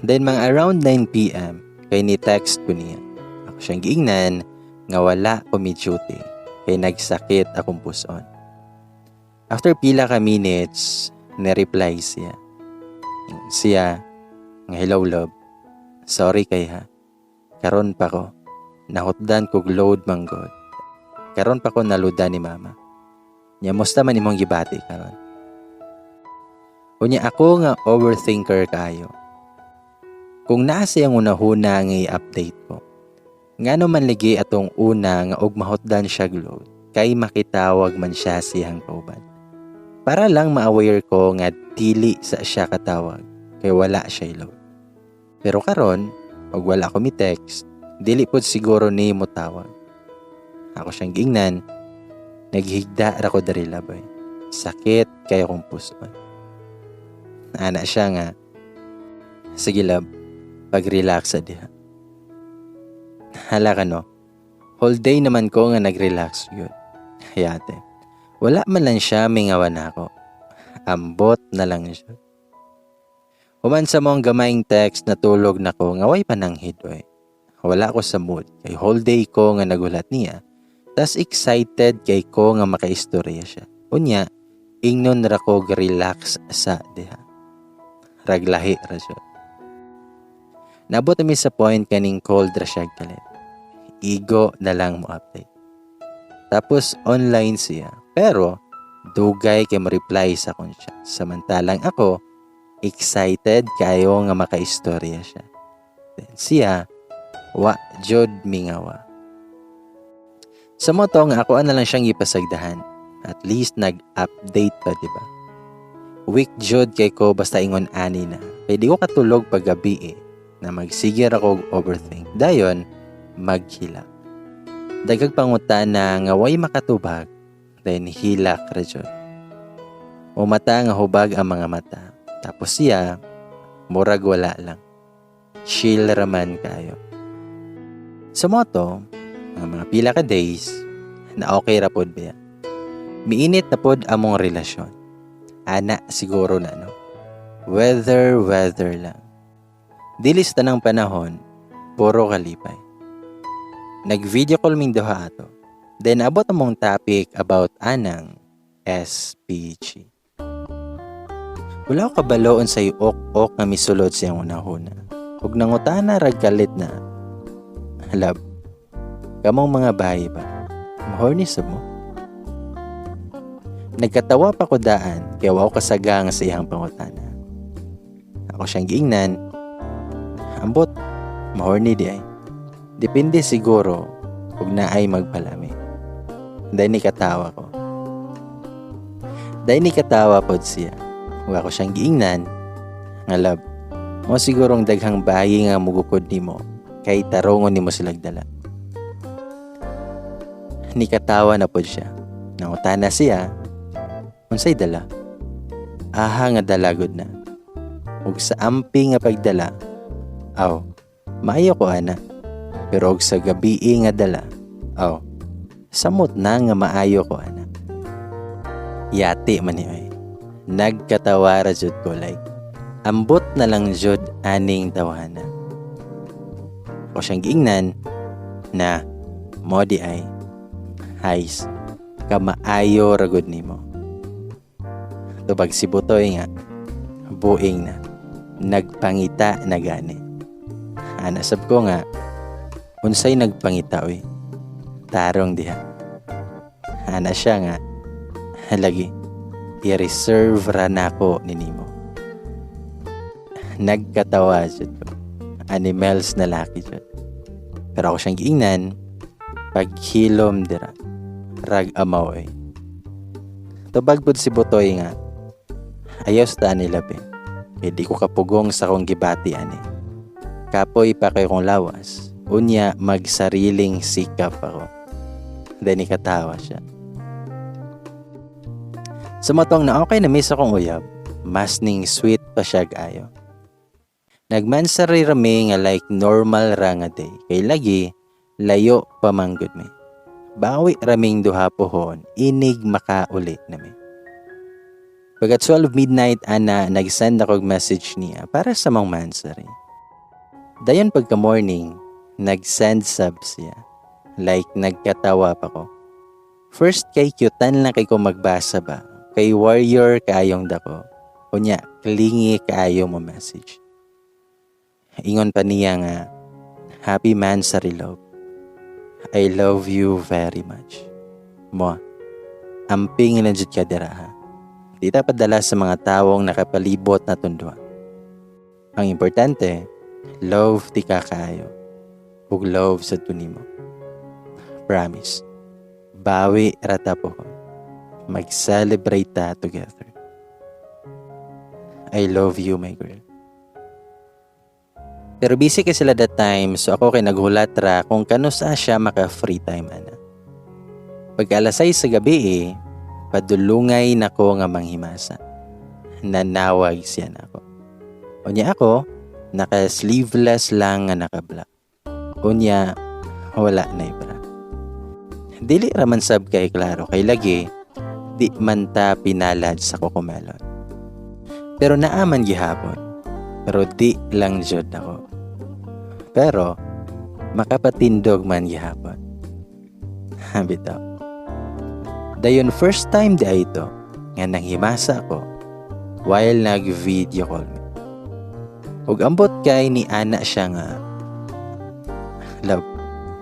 Then mga around 9 p.m. kay ni text ko niya. Ako siyang giingnan nga wala ko mi duty kay nagsakit akong puson. After pila ka minutes, ni-reply siya. Siya nga, "Hello, love. Sorry kay ha. Karon pa ko. Nahutdan kog load man god. Karon pa ko naludan ni mama. Nya musta man imong gibati karon?" Unya ako nga overthinker kayo. Kung naa siyang una-huna nga i-update ko, ngano man ligi atong una nga og mahutdan siya load kay makitawag man siya siyang kauban. Para lang ma-aware ko nga dili sa siya katawag kay wala siya load. Pero karon, og wala ko mi text, dili pod siguro ni mo tawag. Ako siyang giingnan, naghigda ra ko diri, laboy. Sakit kayo kong puson. Ana siya nga, "Sige love, pag-relax sa diha." Hala ka no, whole day naman ko nga nag-relax yun. Hayate, wala man lang siya mingawan ako. Ambot na lang siya. Human sa mong gamayng text, natulog na ko nga way pananghid oy. Wala ko sa mood kay whole day ko nga nagulat niya. Tas excited kay ko nga makaistorya siya. Unya, ingnon ra ko relax sa diha. Raglahi ra siya. Nabot mi sa point kaning cold ra siya kalit. Igo na lang mo update. Tapos online siya. Pero dugay kay mo reply sa akong chat. Samantalang ako, excited kayo nga makaistorya siya. Then siya, wa jud mingawa. Sa moto nga ako na lang siyang ipasagdahan. At least nag-update pa, di ba? Weak jud kay ko basta ingon ani na. Kay di ko katulog pag gabi eh, na magsigir ako og overthink. Dayon, maghilak. Dagag pangutana nga way makatubag, then hilak ra jud. Umata nga hubag ang mga mata. Tapos siya, murag wala lang. Chill raman kayo. Sa moto, ang mga pila ka days, na okay ra pod ba. Miinit na pod among relasyon. Ana siguro na no. Weather, weather lang. Dilis tanang panahon, puro kalipay. Nag-video call ming duha ato. Then abot among topic about anang SPG. Wala ko kabaloon sa ok-ok nga misulod siyang unahuna. Ug nangutana rag kalit na, "Love, kamong mga bayi ba, mahorny sab mo?" Nagkatawa pa ko daan kay wa ko kasagang sa iyang pangutana. Ako siyang giingnan, "Ambot, mahorny di ay. Depende siguro kung naay magpalami." Dahil ni katawa ko. Dahil ni katawa pod siya. Ug ako siyang giingnan, nga, "Love, mo sigurong daghang bayi nga mugukod nimo kay tarongon nimo silag dala." Ni katawa na pod siya. Nangutana siya, "Unsay dala?" "Aha nga dala gud na. Ug sa ampi nga pagdala, aw, maayo ko ana. Pero og sa gabii nga dala, aw, samot na nga maayo ko ana." Yati man ni oy. Nagkatawa ra jud ko, like, ambot na lang jud aning tawana. Ako siyang giingnan na mo di ay, hays, kamaayo ra gud nimo. Tubag si Butoy nga, "Buing na, nagpangita na gani." Ana sab ko nga, "Unsay nagpangita oy? Tarong diha." Ana siya nga, "Lagi, i-reserve ra nako ni nimo." Nagkatawa jud ko. Animals na laki jud. Pero ako siyang giingnan, "Paghilom dira, rag amaw eh." Tubag pud si Butoy nga, "Ayaw sa taan nila be. Kay di ko kapugong sa akong gibati ani. Kapoy pa kayo kong lawas. Unya magsariling sikap ako." Then ikatawa siya. Sa matong na okay na miss akong uyab, mas ning sweet pa siya ayo. Nagmansari rami nga like normal ra nga day. Kay lagi, layo pa manggod mi. Bawi raming duha pohon, inig makauli nami. Pagka 12 midnight ana, nag-send ako og message niya para sa mong mansari. Dayon pagka morning, nag-send sab siya. Like nagkatawa pa ko. First kay cutean lang kay ko magbasa ba. Kay warrior kaayong dako. Unya, clingy kaayo mo message. Ingon pa niya nga, "Happy mansari love. I love you very much." Mo, amping lang jud ka dira ha. Di ta padala sa mga tawong nakapalibot na tundwa. Ang importante, love ti ka kaayo. Ug love sa tunimo. Promise. Bawi ra ta pohon. Mag-celebrate ta together. I love you, my girl. Pero busy kay sila that time, so ako kay naghulat ra kung kanusa siya maka free time ana. Pag alas 6 sa gabi eh, padulungay nako nga manghimasa. Nanawag siya nako. Unya ako, naka-sleeveless lang nga naka-black. Unya, wala na ibra. Dili raman sab kay klaro kay lagi, di man ta pinalad sa Cocomelon. Pero naaman gihapon. Pero di lang jud ako. Pero makapatindog man gihapon. Bitaw. Dayon first time di ay ito nga nanghimasa ko while nag-video call me. Ug ambot kay ni ana siya nga, "Love,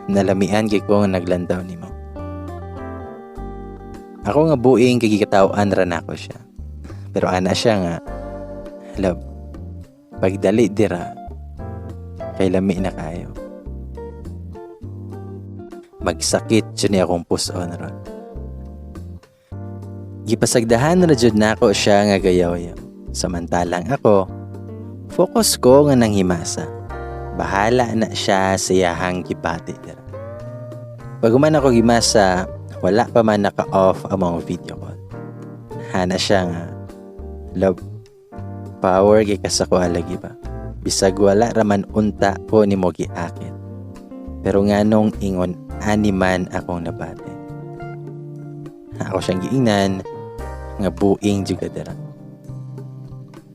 nalamian kay ko nga naglantaw nimo." Ako nga buing kay gikataw-an ra nako siya. Pero ana siya nga, "Love, pagdali dira, kay lami na kayo." Magsakit jud ni akong puson ron. Gipasagdahan na jud nako siya nga gayaw-yaw. Samantalang ako, focus ko nga nanghimasa. Bahala na siya sa iyahang gibati dira. Pag human ako gimasa, wala pa man naka-off among video call. Ana siya nga, "Love, power kay ka sa akoa lagi ba? Bisag wala raman unta ko nimo giakit. Pero nganong ingon ani man akong nabati?" Ako siyang giingnan nga buing jud ka dira.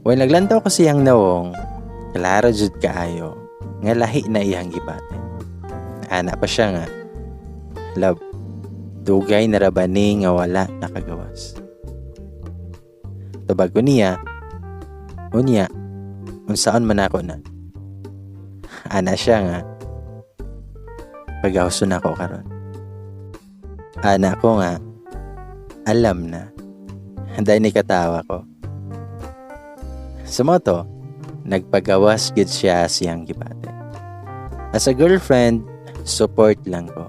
While naglantaw ko siyang nawong, klaro jud kaayo nga lahi na iyang gibati. Ana pa siya nga, "Love, dugay na ra ba ni nga wala nakagawas?" Tubag ko niya, "Unya, unsaon man ako na?" Ana siya nga, "Pagawson ako karon." Ana ko nga, "Alam na." Dahil ni katawa ko. Sa moto, nagpagawas gid siya siyang gibate. As a girlfriend, support lang ko.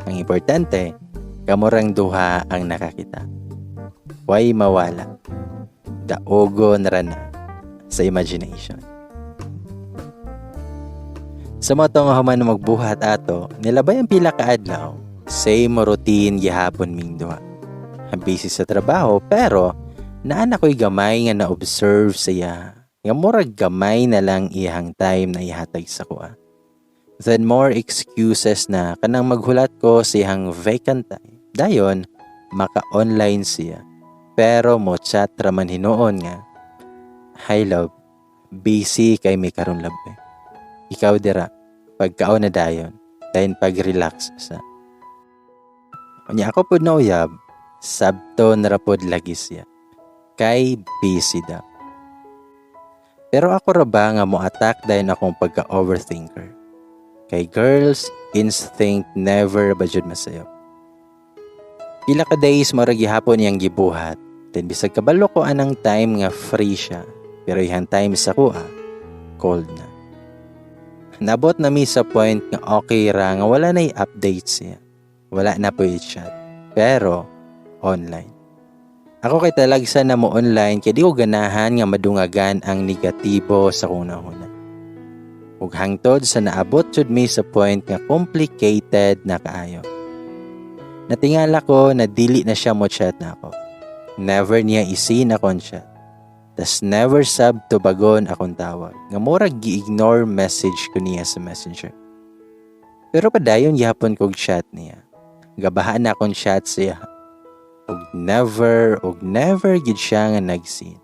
Ang importante, kamurang duha ang nakakita. Way mawala. Daugo na ra na sa imagination. Sa moto nga human magbuhat ato, nilabay ang pila ka adlaw, same routine gihapon ming duha. Busy sa trabaho pero naan ako'y gamay nga na-observe sa iya. Nga murag gamay na lang iyang time na ihatag sa kuha. Then more excuses na kanang maghulat ko sa iyang vacant time. Dayon, maka-online siya. Pero mo chat raman hinuon nga, "Hi love, busy kay mi karon love eh. Ikaw dira, pagkaon na dayon, dayon pag-relax sa." Unya ako pod na uyab, sabto na ra pod lagi siya. Kay busy daw. Pero ako ra ba nga mo attack dayon akong pagka-overthinker? Kay girls instinct never ba jud masayop. Pila ka days mao ra gihapon iyang gibuhat. Then bisag kabalo ko anang time nga free siya. Pero iyang time sa kuha, cold na. Nabot na mi sa point nga okay ra nga wala na i-update siya. Wala na po i-chat. Pero online. Ako kay talagsa na mo online kay di ko ganahan nga madungagan ang negatibo sa kong nahuna. Ug hangtod sa naabot jud mi sa point nga complicated na kaayo. Natingala ko na dili na siya mo chat na ako. Never niya i-seen akong chat. Tas never sab tubagon akong tawag. Nga murag gi-ignore message ko niya sa Messenger. Pero padayon gihapon kog chat niya. Gabahan na akong chat siya. Ug never gid siya nga nag-seen.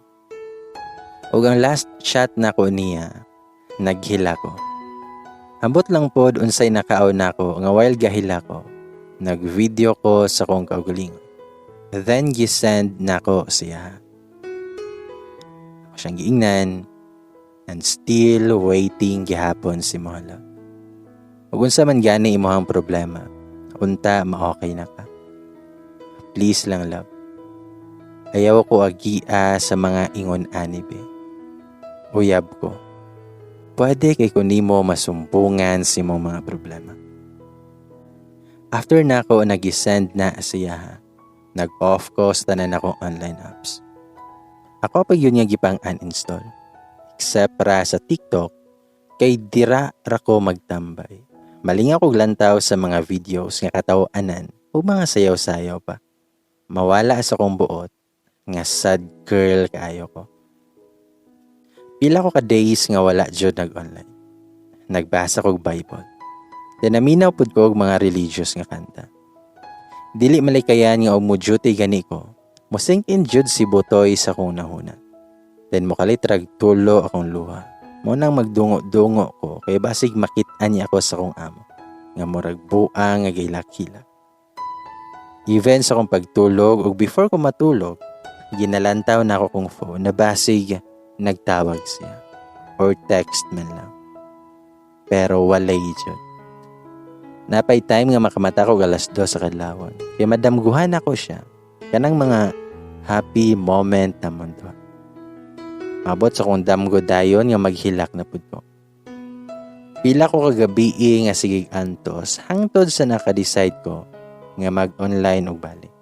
Ug ang last chat nako niya, naghila ko. Ambot lang pod unsay nakaw nako nga while gahila ko, nag-video ko sa kong kaugalingon. Then gisend nako siya. Ako siyang giingnan and still waiting gihapon si Mola. Ug unsa man gani imong problema, unta ma-okay na ka. Please lang, love. Ayaw ko agia sa mga ingon ani be. Uyab ko. Pwede kay kunimo masumpungan si mong mga problema. After nako nag-send na siya, Nag-off ko sa tanan akong online apps. Ako pa yun nga gipang uninstall. Except ra sa TikTok, kay dira ra ko magtambay. Malingaw kog lantaw sa mga videos nga kataw-anan o mga sayaw-sayaw pa. Mawala sa akong buot nga sad girl kaayo ko. Pila ko ka days nga wala jud nag-online. Nagbasa kog Bible. Then naminaw pud ko og mga religious nga kanta. Dili malikayan nga og mo duty gani ko. Mo sink in jud si Butoy sa akong nahuna. Then mokalit rag tulo akong luha. Mo nang magdungo-dungo ko kay basig makit-an niya ako sa akong amo nga murag buang nga gilak-hilak. Even sa akong pagtulog ug before ko matulog, ginalantaw na ako kong phone na basig nagtawag siya or text man lang. Pero walay jud. Napay time nga makamata ko 2:00 sa kadlawon. Kay madamguhan ako siya. Kanang mga happy moment na mundo. Mabot sa kong damgo dayon nga maghilak na pud ko. Pila ko kagabi nga sigig antos hangtod sa naka-decide ko nga mag-online og balik.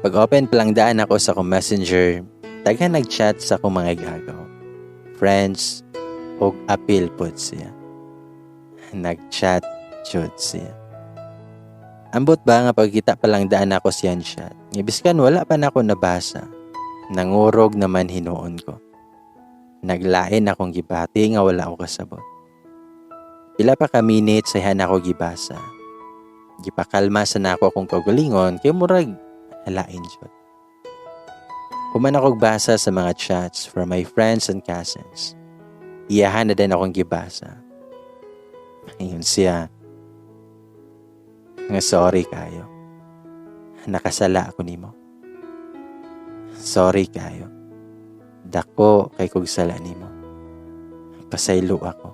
Pag-open pa lang daan ako sa akong Messenger, daghan nag-chat sa akong mga igagaw. Friends, og apil pod siya. Nag-chat jud siya. Ambot ba nga pagkita pa lang daan ako siyan chat. Nga biskan wala pa nako nabasa. Nangurog naman hinuon ko. Naglain akong gibati nga wala ako kasabot. Pila pa ka minutes ay ako gibasa. Gipakalma sa nako akong kaugalingon kay murag halain jud. Human akong basa sa mga chats from my friends and cousins. Iyahan na din akong gibasa. Ingon siya nga sorry kayo. Nakasala ako nimo. Sorry kayo. Dako kay kog sala nimo. Pasaylo ako.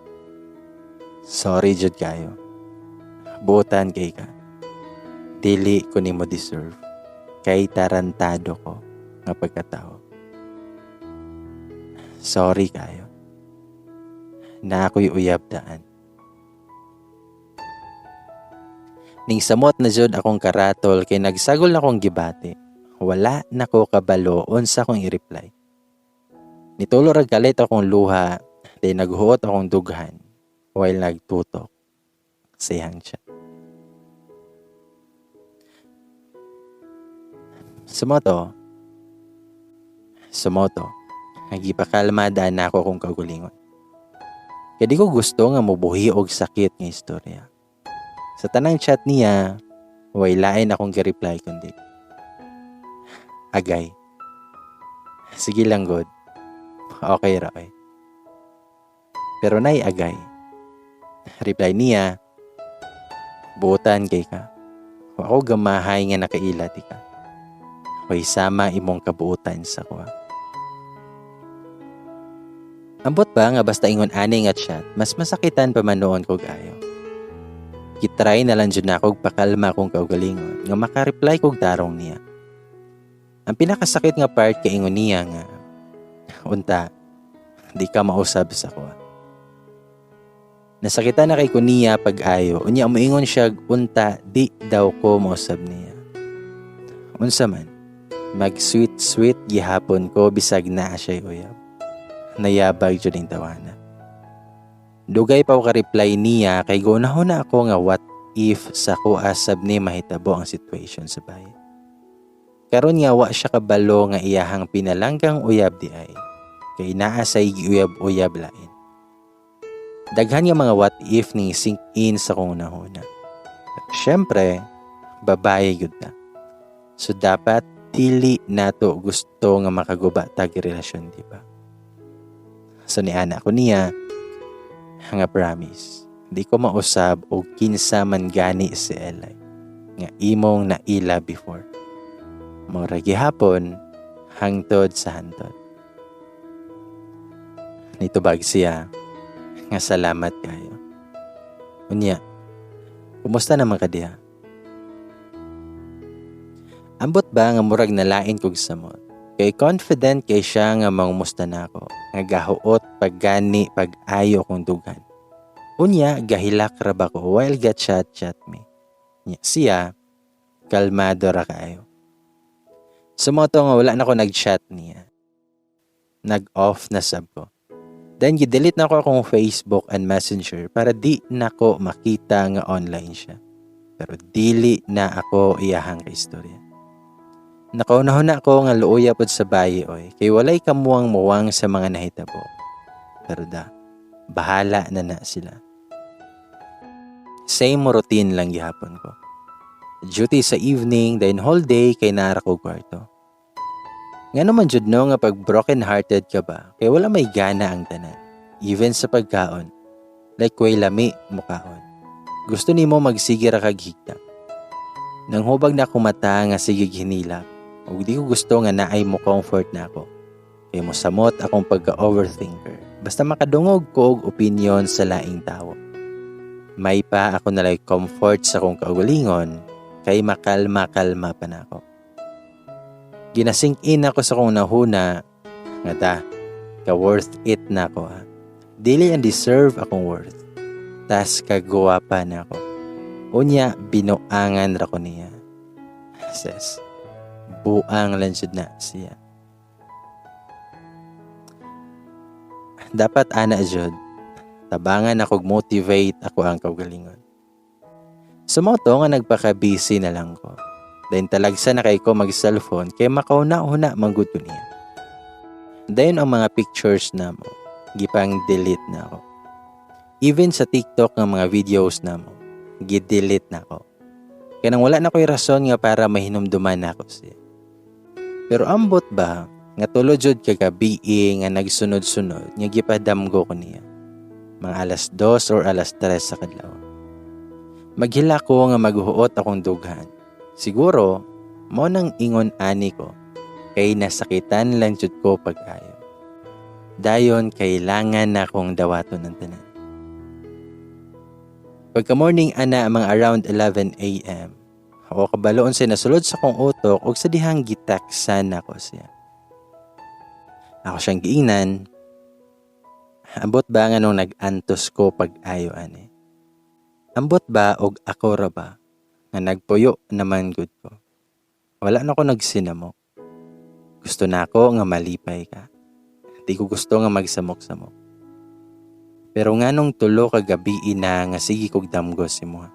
Sorry jud kayo. Buotan kay ka. Dili ko nimo deserve. Kay tarantado ko nga pagkatao. Sorry kayo. Na ako'y uyab daan. Ning samot na jud akong karatol kay nagsagol na akong gibati. Wala na ko kabalo unsa akong i-reply. Nitulo ra galit akong luha, di naghuot akong dughan while nagtutok sa iyang chat. Sumoto. Sumoto. Nagipakalma daan na ako akong kaugalingon. Kaya di ko gusto nga mubuhi og sakit nga istorya. Sa tanang chat niya, way lain akong gi-reply kundi agay. Sige lang god. Okay ra oy. Pero nay agay. Reply niya, buotan kay ka. Wa ko gamahay nga nakaila ti ka. Way sama imong kabuotan sa kuha. Ambot ba nga basta ingon ani nga chat, mas masakitan pa man noon kog ayo. Gitry na lang jud na akong pakalma akong kaugalingon nga maka-reply kog tarong niya. Ang pinakasakit nga part kay ingon niya nga unta di ka mausab sa kuha. Nasakitan na kay ko niya pag-ayo, unya muingon siya unta di daw ko mausab niya. Unsa man, mag-sweet-sweet gihapon ko bisag naa siya uyab. Nayabag jud ning tawana. Dugay pa ko ka-reply niya kay gunahon na ako nga what if sa kuha sab ni mahitabo ang situation sa bahay. Karon nga wa siya kabalo nga iyahang pinalanggang uyab di ay kay naa say giuyab-uyab lain. Daghan nga mga what if ning sink in sa kong nahuna. Syempre, babae gyud ta. So dapat dili nato gusto nga makaguba tag relasyon, di ba? So niana ko niya nga promise, di ko mausab og kinsa man gani si Eli nga imong naila before. Mura gihapon hangtod sa hantod. Nitubag siya nga salamat kayo. Unya, kumusta naman ka diha? Ambot ba nga murag nalain kog samot? Kay confident kay siya nga mangumusta na ako, nga gahuot paggani pag-ayo kong dughan. Unya, gahilak ra ba ko while ga chat-chat me. Nya, siya, Kalmado ra kaayo. So mao to nga wala na ko nag-chat niya. Nag-off na sab ko. Then gi-delete na ko akong Facebook and Messenger para di na ko makita nga online siya. Pero dili na ako iyahang kaistorya. Nakaunahon na ako nga luoya pod sa bayi oy, kay walay kamuwang-muwang sa mga nahitabo. Pero da, bahala na na sila. Same routine lang gihapon ko. Duty sa evening, then whole day kay nara ko kwarto. Nga naman jud no nga pag broken hearted ka ba, kay wala may gana ang tanan. Even sa pagkaon. Like way lami mukaon. Gusto nimo magsige ra kag higda. Nang hubag na akong mata nga sige hinilak, ug di ko gusto nga naay mo comfort na ako. Kay mosamot akong pagka-overthinker. Basta makadungog ko og opinion sa laing tawo. May pa ako nalay comfort sa akong kaugalingon kay makalma-kalma pa nako. Ginasink in ako sa akong nahuna nga da, ka worth it na ako ha. Dili ang deserve akong worth. Tas kagwapa na ako. Unya, binuangan ra ko niya. Ses, buang lang jud na siya. Dapat ana jud, tabangan ako motivate ako ang kaugalingon. So mao to nga nagpaka-busy na lang ko. Then talagsa na kay ko mag-cellphone kay makauna-una manggud ko niya. Dayon ang mga pictures na mo, gipang delete na ako. Even sa TikTok nga mga videos na mo, gi-delete na ako. Kaya nang wala na ko'y rason nga para mahinumduman na ako siya. Pero ambot ba, nga tulo jud kagabi nga nagsunod-sunod nga gipadamgo ko niya. Mga 2:00 or 3:00 sa kadlaw. Maghila ko nga maghuot akong dughan. Siguro, mo nang ingon ani ko, kay nasakitan lang jud ko pag-ayo. Dayon, kailangan na akong dawaton ng tanan. Pagka morning ana, mga around 11 a.m., ako kabaloon sa nasulod sa akong utok og sa dihang gitaksan nako siya. Ako siyang giingnan, ambot ba nga nung nag-antos ko pag-ayo ani? Ambot ba og ako ra ba nga nagpuyo naman gud ko? Wala na ko nagsinamok. Gusto na ako nga malipay ka. Di ko gusto nga magsamok-samok. Pero nga nung 3 ka gabi ina nga sige kog damgos si muha.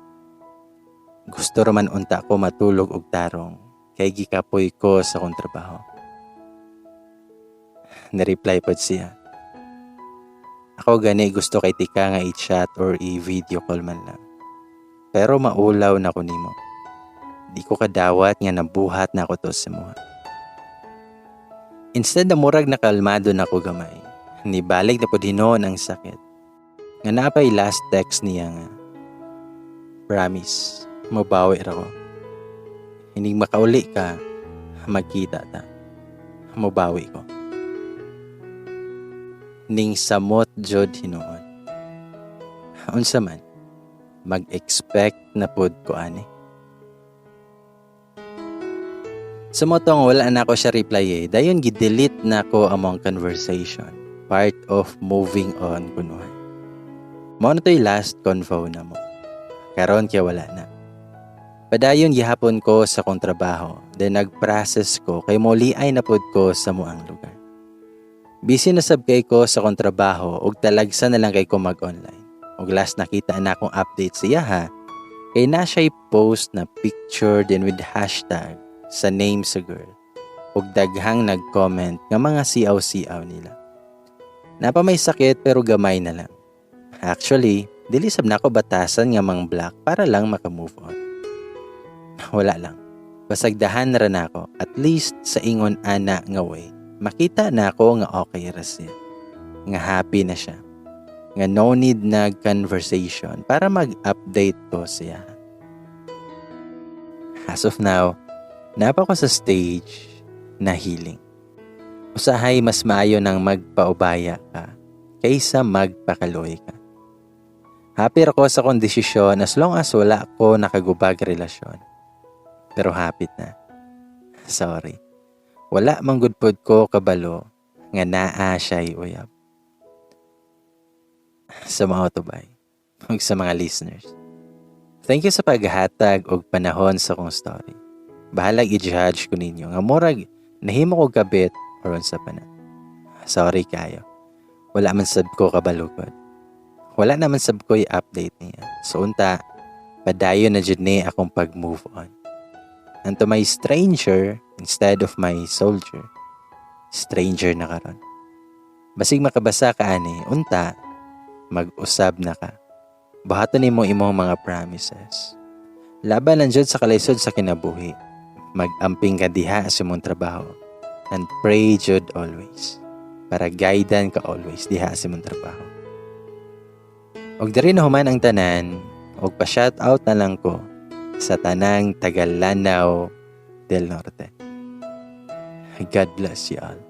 Gusto raman unta ko matulog og tarong kay gikapoy ko sa akong trabaho. Ni-reply pod siya. Ako gani gusto kay tika nga i-chat or i-video call man lang. Pero maulaw na ko nimo. Di ko kadawat nga nabuhat na ako to sa muha. Instead na murag nakalmado na ko gamay, nibalik na pod hinuon ang sakit. Nga napay last text niya nga, promise, mabawi ra ko. Hinig makauli ka, magkita ta. Mabawi ko. Ning samot jud hinuon. Unsa man, mag-expect na pod ko ani. Sa motong wala na ako siya reply. Dayon gi-delete na ko among conversation. Part of moving on kunuhay. Mao na to'y last convo na mo. Karon kay wala na. Padayon gihapon ko sa akong trabaho. Then nag-process ko kay moli ay na pod ko sa muang lugar. Busy na sab kay ko sa akong trabaho ug talagsa na lang kay ko mag-online. Ug last nakita na akong update siya ha, kay na siya'y post na picture din with hashtag sa name sa girl. Ug daghang nag-comment nga mga siaw-siaw nila. Napa may sakit pero gamay na lang. Actually, dili sab nako batasan nga mang block para lang maka-move on. Wala lang. Basagdahan ra nako, at least sa ingon ana nga way. Makita na ako nga okay ra siya. Nga happy na siya. Nga no need na conversation para mag-update ko siya. As of now, napa ko sa stage na healing. Usahay mas maayo nang magpaubaya ka kaysa magpakaloy ka. Happy ra ko sa akong desisyon as long as wala ko nakagubag relasyon. Pero hapit na. Sorry. Wala man gud pod ko kabalo nga naa siya'y uyab. Sa mga autobay ug sa mga listeners. Thank you sa paghatag og panahon sa akong story. Bahalag i-judge ko ninyo nga murag nahimo ko kabit or unsa pa na. Sorry kayo. Wala man sab ko kabalo gud. Wala naman sab ko i-update niya. So unta, padayon na jud ni akong pag-move on. And to my stranger, instead of my soldier, stranger na karon. Basig makabasa ka ani, unta, mag-usab na ka. Buhaton nimo imong mga promises. Laban lang jud sa kalisod sa kinabuhi. Mag-amping ka diha sa imong trabaho. And pray jud always. Para guidean ka always diha sa imong trabaho. Og diri na human ang tanan, og pa-shout out na lang ko sa tanang taga Lanao del Norte. God bless you all.